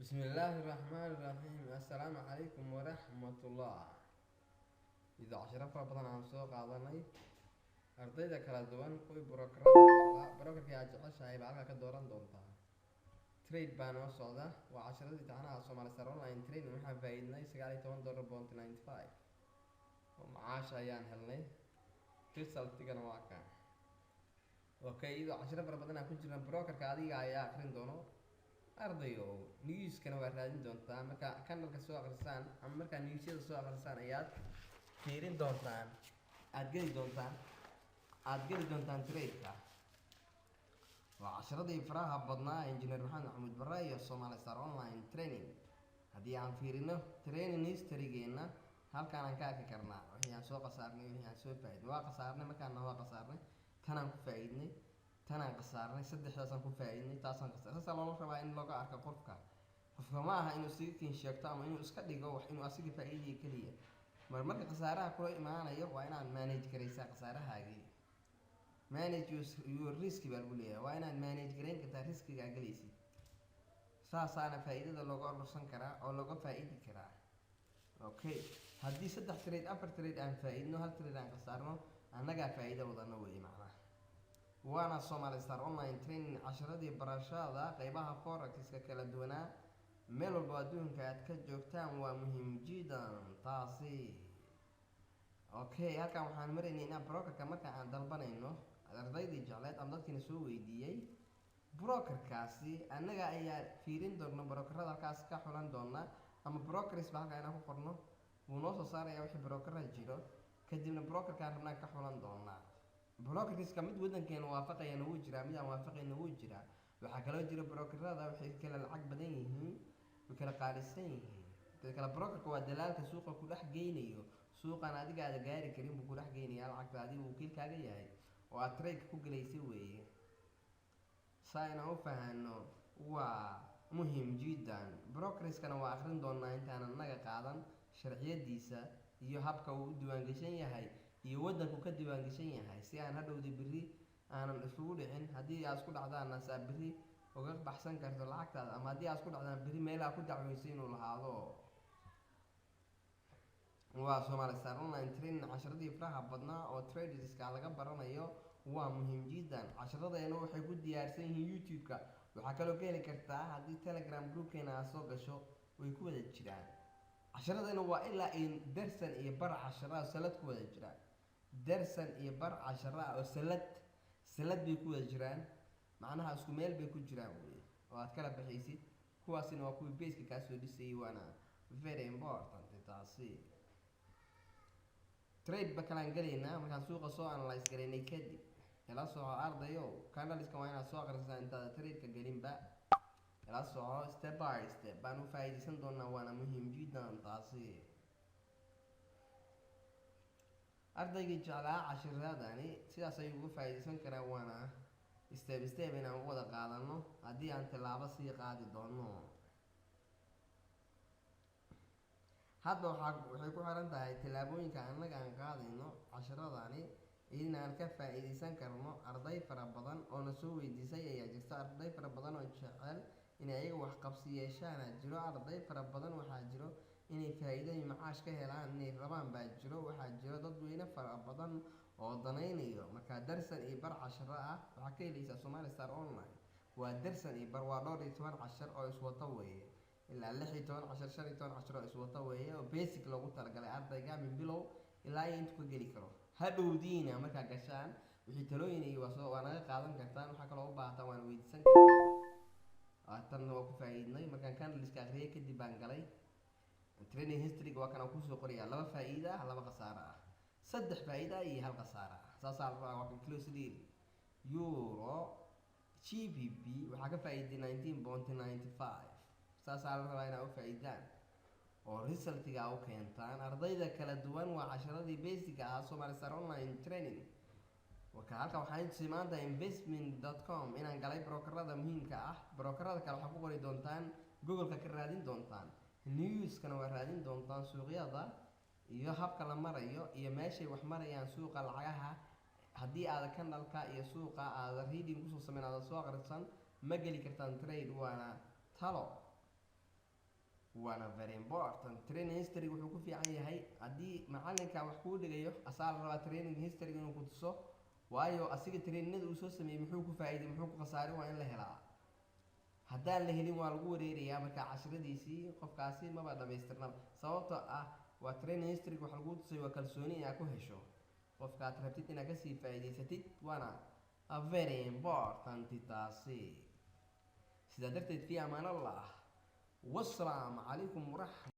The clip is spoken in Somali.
Bismillaahi Raxmaani Raxiim. Assalaamu calaykum waraxmatullah. Iyadoo cashiro fara badan aan soo qaadanay, ardayda kala duwan, kuwii brokerada jeclaa, brokerkii aad jeceshahay baa halkaa ka dooran doontaa. Trade baa noo socda, waa cashiradii imtixaanaha Somali Star Online Training. Waxaan faa'iidnay 19.95 dollar oo macaash ayaan helnay, resultigana waa kan. Okay, iyadoo cashiro fara badan aan ku jirna, brokerka adiga ayaa akrin doono, ardayo. Newskana waa raadin doontaa. Marka candleka soo akrisaan ama markaa newsyada soo akrisaan ayaad fiirin doontaan, aad geli doontaan trade-ka. Waa casharadii faraha badnaa, Engineer Maxamed Maxamuud Barre iyo Somali Star Online Training. Haddii aan fiirino training historygeena, halkaan aan ka arki karnaa wixii aan soo khasaarnay, wixii aan soo faaidnay. Waa khasaarnay markaana, waa khasaarnay, tanaan ku faa'iidnay, tanaan khasaarnay, saddexdaasaan ku faa'iidnay, taasaan khasaarnay. Saasaa loola rabaa in looga arko qofka. Qofka ma aha inuu isiga kin sheegto ama inuu iska dhigo wax inuu asiga faa'iidayo keliya. Mar marka khasaaraha kula imaanayo, waa inaad manage garaysaa khasaarahaagii. "Manage your risk" baa lagu leeyahay. Waa inaad manage garayn kartaa riskigaa gelaysid. Saasaana faa'iidada looga urursan karaa oo looga faa'idi karaa. Okay, haddii saddex trade, afar trade aan faa'iidno, hal trade aan khasaarno, annagaa faa'iido wadano weeye macnaha. Waana Somali Star Online Training, casharadii barashada qeybaha forexiska kala duwanaa. Meel walbo adduunka aad ka joogtaan, waa muhiim jiddan taasi. Okay, halkan waxaan maraynay inaan brokerka marka aan dalbanayno, ardaydii jecleed ama dadkiina soo weydiiyey brokerkaasi, annaga ayaa fiirin doona brokerada, halkaas ka xulan doona, ama brokers ba halkaa inaan ku qorno, wuu noo soo saaraya wixii brokera jiro. Kadibna brokerkaan rabnaan ka xulan doonaa. Brokerska mid wadankeena waafaqayana wuu jiraa, mid aan waafaqayna wuu jiraa. Waxaa kaloo jira brokerada waxay kala lacag badan yihiin, way kala qaalisan yihiin. Teda kale, brokerka waa dalaalka suuqa ku dhex geynayo. Suuqan adiga aada gaari karin buu ku dhex geynayaa. Lacagta adiga wakiilkaaga yahay oo aad trade ku gelaysay weeye. Saa inaan u fahano waa muhim jiddan. Brokerskana waa akrin doonaa intaanan naga qaadan sharciyadiisa iyo habka uu u diiwaangeshan yahay iyo waddanku ka diiwaangeshan yahay, si aan hadhowdii berri aanan isugu dhicin. Haddii aad isku dhacdaanna, saa berri uga baxsan karto lacagtaada, ama haddii aad isku dhacdaan berri meelaha ku dacweysay inuu lahaado. Waa Somali Star Online Training, casharadii faraha badnaa oo traderska laga baranayo. Waa muhiim jiddan. Casharadeena waxay ku diyaarsan yihiin YouTube-ka. Waxaa kaloo ka heli kartaa haddii Telegram groupkeena aad soo gasho, way ku wada jiraan casharadeena. Waa ilaa in darsan iyo bar cashara oo salad ku wada jiraan, darsan iyo bar cashara oo salad salad bay ku wada jiraan. Macnaha isku meel bay ku jiraan wey oo aad kala baxaysid. Kuwaasina waa kuwii baseka kaa soo dhisayay, waana very important taasi. Trade ba kalaan gelaynaa markaan suuqa soo analyse garaynay kadib. Ila soco, ardayo. Candleska waa inaad soo akhrisaa intaada trade-ka gelinba. Ila soco, step by step baan u faa'iidaysan doonaa, waana muhiim jiddan taasi. Ardaygii jeclaa cashiradani sidaas ayuu uga faa'iidaysan karaa, waana step step inaan u wada qaadano haddii aan tilaabo sii qaadi doono. Hadda waxay ku xiran tahay tillaabooyinka annaga aan qaadayno cashiradani inaan ka faa'iidaysan karno. Arday fara badan oo na soo weydiisay ayaa jirta. Arday fara badan oo jecel inay ayaga wax qabsi yeeshaana jiro. Arday fara badan waxaa jiro inay faa'iido iyo macaash ka helaan inay rabaan baa jiro. Waxaa jiro dadweyne fara badan oo danaynayo. Marka darsan iyo bar casharo ah waxaa ka helaysaa Somali Star Online. Waa darsan iyo bar, waa dhowr iyo toban cashar oo iswata weeye, ilaa 16 cashar, 15 cashar oo iswata weeye, oo basic loogu talagalay ardayga min bilow ilaa iyo intuu ka geli karo. Hadhowdiina markaa gashaan, wixii talooyin iyo waa soo waa naga qaadan kartaan. Waxaa kaloo u baahataan waan weydiisan kartaan. Tan waa ku faa'iidnay markaan candleska akhriyay kadib baan galay training history. Waa kan aan kusoo qorayaa: laba faa'iida ah, laba khasaaro ah, saddex faa'iida ah iyo hal khasaaro ah. Saasaa la rabaa. Waa kan close deal. Euro GBP waxaa ka faa'iiday 19.95. Saasaa la rabaa inaa u faa'iidaan oo resultiga u keentaan, ardayda kala duwan. Waa casharadii basic ah, Somali Star Online Training. Waka halkan waxaan tusay maanta investment.com inaan galay brokerada muhiimka ah. Brokerada kale waxaa ku qori doontaan Google-ka, ka raadin doontaan, newskana waa raadin doontaan, suuqyada iyo habka la marayo iyo meeshay wax marayaan suuqa lacagaha. Haddii aada candleka iyo suuqa aada reading kusoo sameyn, aada soo aqrisan, ma geli kartaan trade, waana talo. Waana very important. Training history wuxuu ku fiican yahay, haddii macalinka wax kuu dhigayo, asaa la rabaa training history inuu ku tuso, waayo asiga trainingada uu soo sameeyey, muxuu ku faa'iiday, muxuu ku khasaaray, waa in la helaa. Haddaan la helin, waa lagu wareerayaa. Marka cashradiisii qofkaasi maba dhamaystirnaba, sababtoo ah waa training history wax lagu tusay, waa kalsooni inaad ku hesho qofkaad rabtid inaad kasii faa'iidaysatid, waana a very important taasi. Sidaa darteed, fi amaan Allah, wasalaamu calaykum waraxmat.